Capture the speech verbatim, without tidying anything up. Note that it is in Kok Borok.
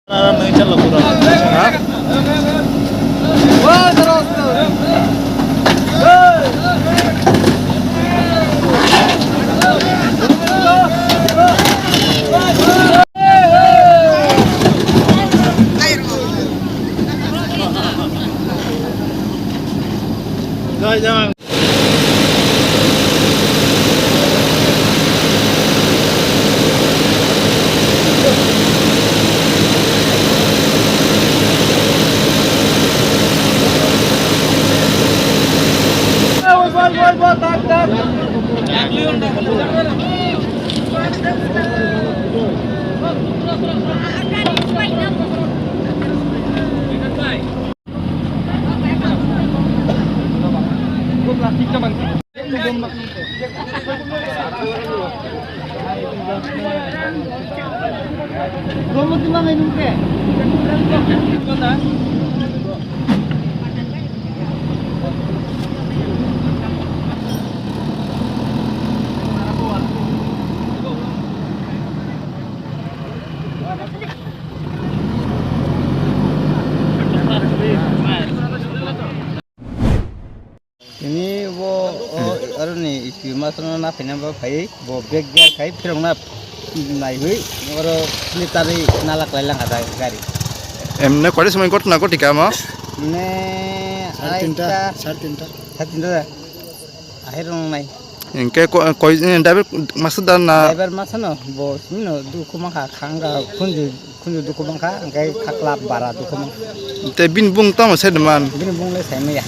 Ha? Tini bo, o, aroni isi masano na phaina bo phai, bo bag gear khai phirokna naiwi, oro slip tarwi nalak lai langkha da gari. Emne kori somoi ghotona ghotika mo? Ne, sare tinta, aita. Sare tinta. Sare tinta da. Ahai rong nai. Hingke ko-, koi, eh, driver masa da na? Driver masano, bo sino dukhu mankha, khanga khunju, khunju dukhu mankha, hingke khakla bara dukhu mankha. Te bini bung tamo se deman? Bini bung le sai maya.